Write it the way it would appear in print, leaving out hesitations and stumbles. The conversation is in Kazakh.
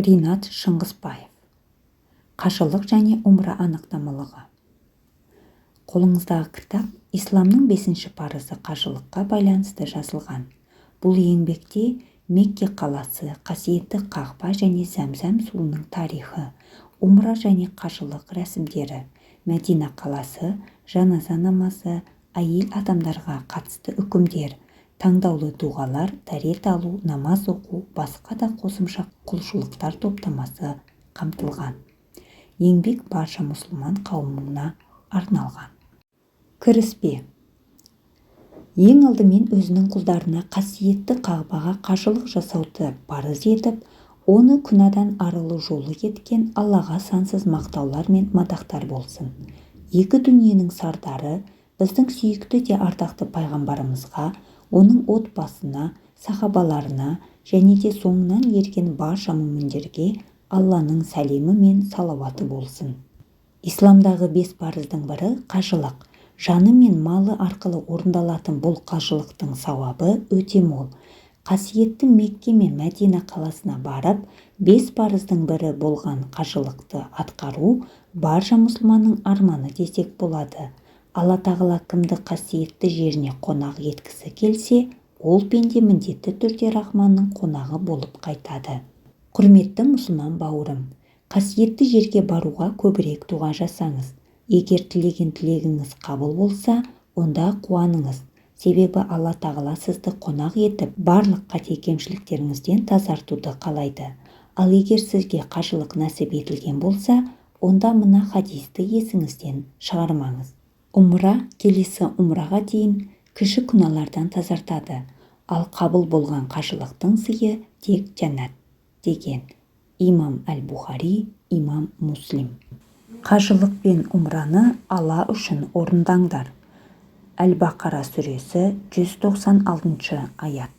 Ринат Шыңғысбаев. Қажылық және умра анықтамалығы. Қолыңыздағы кітап исламның бесінші парызы қажылыққа байланысты жазылған. Бұл еңбекте Мекке қаласы, қасиетті Қағба және зәмзәм суының тарихы, умра және қажылық рәсімдері, Мәдина қаласы, жаназа намазы, әйел адамдарға қатысты үкімдер, таңдаулы дұғалар, дәрет алу, намаз оқу, басқа да қосымша құлшылықтар топтамасы қамтылған. Еңбек барша мұсылман қауымына арналған. Кіріспе. Ең алдымен өзінің құлдарына қасиетті Қағбаға қажылық жасауды парыз етіп, оны күнәдан арылу жолы еткен Аллаға сансыз мақтаулар мен мадақтар болсын. Екі дүниенің сардары, біздің сүйікті де ардақты пайғамбарымызға, оның отбасына, сахабаларына және де соңынан ерген барша мүміндерге Алланың сәлемі мен салауаты болсын. Исламдағы бес парыздың бірі қажылық. Жаны мен малы арқылы орындалатын бұл қажылықтың сауабы өте мол. Қасиетті Мекке мен Мәдина қаласына барып, бес парыздың бірі болған қажылықты атқару барша мұсылманның арманы десек болады. Алла тағала кімді қасиетті жеріне қонақ еткісі келсе, ол пенде міндетті түрде Рахманның қонағы болып қайтады. Құрметті мұсылман бауырым, қасиетті жерге баруға көбірек дұға жасаңыз. Егер тілеген тілегіңіз қабыл болса, онда қуаныңыз. Себебі Алла тағала сізді қонақ етіп, барлық қате-кемшіліктеріңізден тазартуды қалайды. Ал егер сізге қажылық нәсіп етілген болса, онда мына хадисті есіңізден шығармаңыз. Умра келесі умраға дейін кіші күнәлардан тазартады, ал қабыл болған қажылықтың сыйы тек жәннат, деген Имам Әл-Бухари, Имам Муслим. Қажылық пен умраны Алла үшін орындаңдар. Әл-Бақара сүресі, 196 аят.